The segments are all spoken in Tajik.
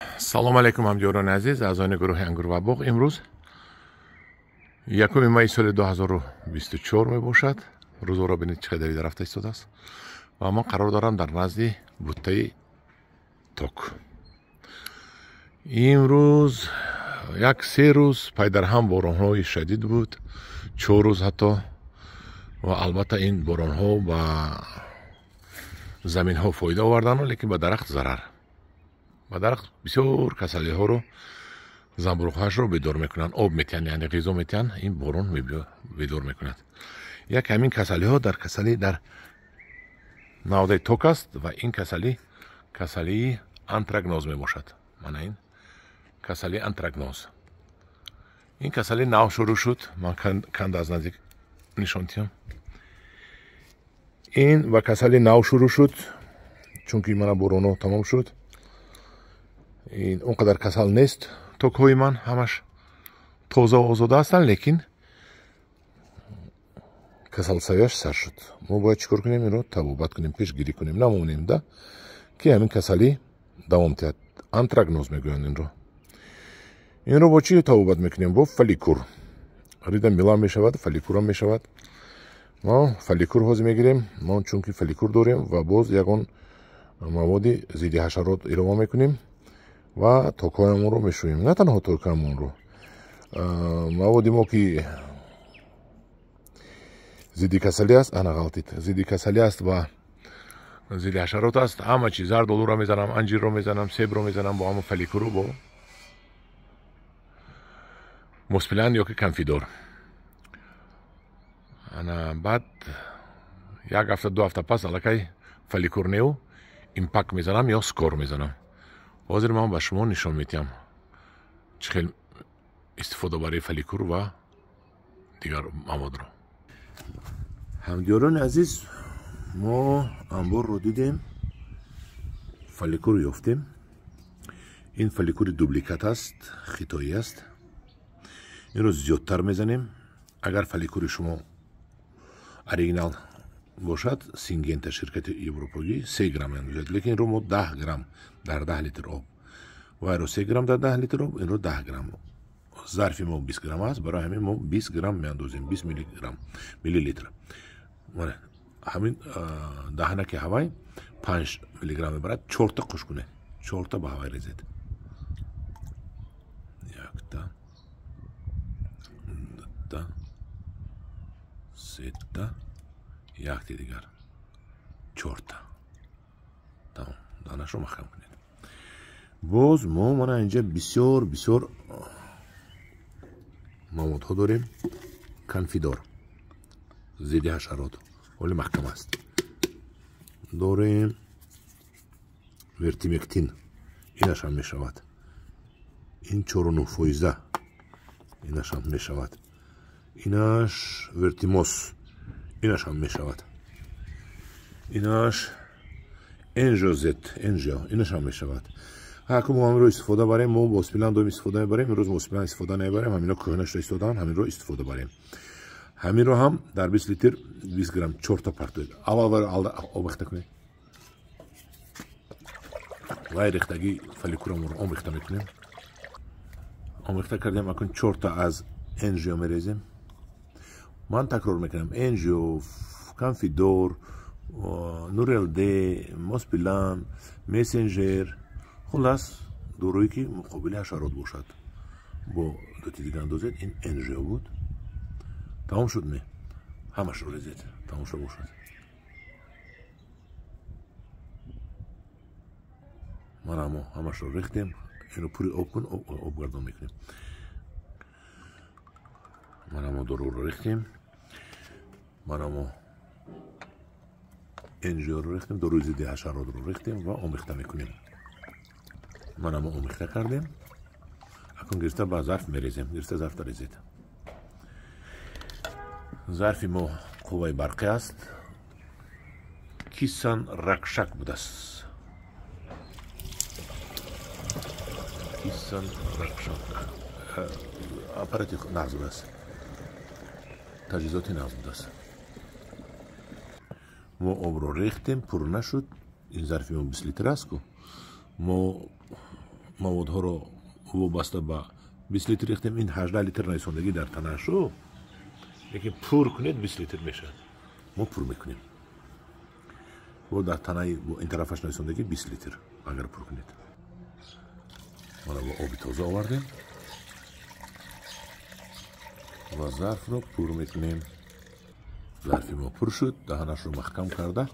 Салом алейкум, ҳамдиёрони азиз, аъзони гурӯҳи Ангур ва боғ. Имрӯз 1 майи соли 2024 мебошад. Рӯзоро бинед, чӣ қадари рафта истодааст. Ва ман қарор дорам дар назди буттаи ток. Имрӯз як се рӯз пайдарҳам боронҳои шадид буд, 4 рӯз ҳатто. Ва албатта ин боронҳо ба заминҳо фоида оварданд, лекин ба дарахт зарар. Ба дарахт бисёр касалиҳоро, замбуруғҳояшро бедор мекунанд, об метиҳанд, яъне ғизо метиҳанд, ин борон бедор мекунад. Як ҳамин касалиҳо дар касалӣ дар навдаи ток аст ва ин касалӣ касалии антракноз мебошад. Мана ин касалии антракноз. Ин касалӣ нав шурӯъ шуд, ман канда аз наздик нишон диҳам. Ин ва касалӣ нав шурӯъ шуд, чунки мана боронҳо тамом шуд. Ин он қадар касал нест, токҳои ман ҳамаш тоза ва озода ҳастанд, лекин касалсавияш сар шуд. Мо бояд чӣ кор кунем? Инро табобат кунем, пешгирӣ кунем, намонем да ки ҳамин касалӣ давом диҳад. Антракноз мегӯянд инро. Инро бо чӣ табобат мекунем? Бо фоликур. Рида мила мешавад, фоликурам мешавад. Мо фоликур ҳозир мегирем, мо чунки фоликур дорем ва боз ягон маводи зидди ҳашарот илова мекунем ва токҳоямонро мешӯем. На танҳо токҳоямонро, маводи мо ки зидди касалӣ аст, ана ғалтид, зидди касалӣ аст ва зидди ҳашарот аст. Ҳама чиз, зардолуро мезанам, анҷирро мезанам, себро мезанам, бо ҳама фоликуру бо моспилан ё ки конфидор. Ана баъд як ҳафта, 2 ҳафта пас аллакай фоликур неу импак мезанам ё скор мезанам. Ҳозир ман ба шумо нишон медиҳам чӣ хел истифода барои фоликур ва дигар маводро. Ҳамдиёрони азиз, мо анборро дидем, фоликур ёфтем. Ин фоликури дубликат аст, хитоӣ аст. Инро зиёдтар мезанем. Агар фоликури шумо оригинал бошад, Сингента ширкати европоӣ 3 грамм меандозад, лекин инро мо 10 грамм дар 10 литр об. Вайро 3 грамм дар 10 литр об, инро 10 грамм. Зарфи мо 20 грамм аст, барои ҳамин мо 20 грамм меандозем, 20 миллиграмм, миллилитр. Мана ҳамин даҳанаки ҳавай 5 миллиграмм мебарад. 4 та қуш кунед, 4 та ба ҳавай резед. Якта, дута, сета, якти дигар, 4 та. Тамом, данашро маҳкам кунед. Боз мо мана инҷа бисёр бисёр маводҳо дорем. Конфидор зидди ҳашарот, ҳоли маҳкам аст. Дорем вертимектин, инашам мешавад. Ин 4,9%, инашам мешавад. Инаш вертимос, инашам мешавад. Инаш энжозет, энжо, инашам мешавад. Ҳар мо ҳаминро истифода барем, мо моспилан доим истифода мебарем, имрӯз моспилан истифода намебарем, ҳамино кӯҳна шуда истодаанд, ҳаминро истифода барем. Ҳаминро ҳам дар 20 литр 20 грамм 4 та партоед. Аввал омехта кунед. Вай рехтагӣ фоликурамонро омехта мекунем. Омехта кардем, акун 4 та аз энжио мерезем. Ман такрор мекунам: энжио, конфидор, нурелде, моспилан, мессенджер, хулас дорӯе ки муқобили ҳашарот бошад. Бо дути дига андозед. Ин энжио буд. Тамом шуд ме? Ҳамашро резед, тамом шуда бошад. Мана мо ҳамашро рехтем. Инро пури об кун, обгардон мекунем. Мана мо доруро рехтем. Мана мо энжиоро рехтем, доруи зидди ҳашаротро рехтем ва омехта мекунем. Мана мо омехта кардем. Акун гирифта ба зарф мерезем. Гирифта зарфта резед. Зарфи мо қувваи барқӣ аст. Кисан ракшак будааст. Кисан ракшак. Аппарати нағз будааст. Таҷҳизоти нағз будааст. Мо обро рехтем, пур нашуд. Ин зарфи мо 20 литр аст ку. Мо Маводҳоро вобаста ба 20 литр рехтем. Ин 18 литр нависондагӣ дар танашу, лекин пур кунед 20 литр мешавад. Мо пур мекунем. Бо дар танаи ин тарафаш нависондагӣ 20 литр агар пур кунед. Мана бо оби тоза овардем ва зарфро пур мекунем. Зарфи мо пур шуд, даҳанашро маҳкам карда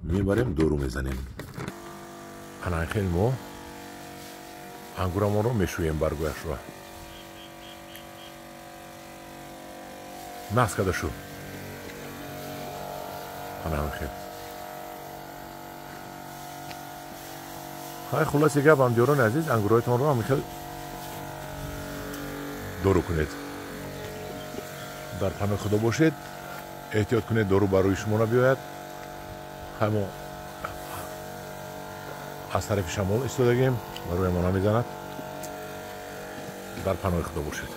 мебарем, дору мезанем. Ана хел мо ангурамонро мешӯем, баргояшро нағз карда шу. Ана хел. Хай, хулоси гап, ҳамдиёрони азиз, ангурҳоятонро ҳам хел дору кунед. Дар паноҳи Худо бошед, эҳтиёт кунед, дору бар рӯи шумо набиёяд. Хай, мо аз тарафи шамол истодагем, ба рӯи мо намезанад. Дар паноҳи Худо бошед.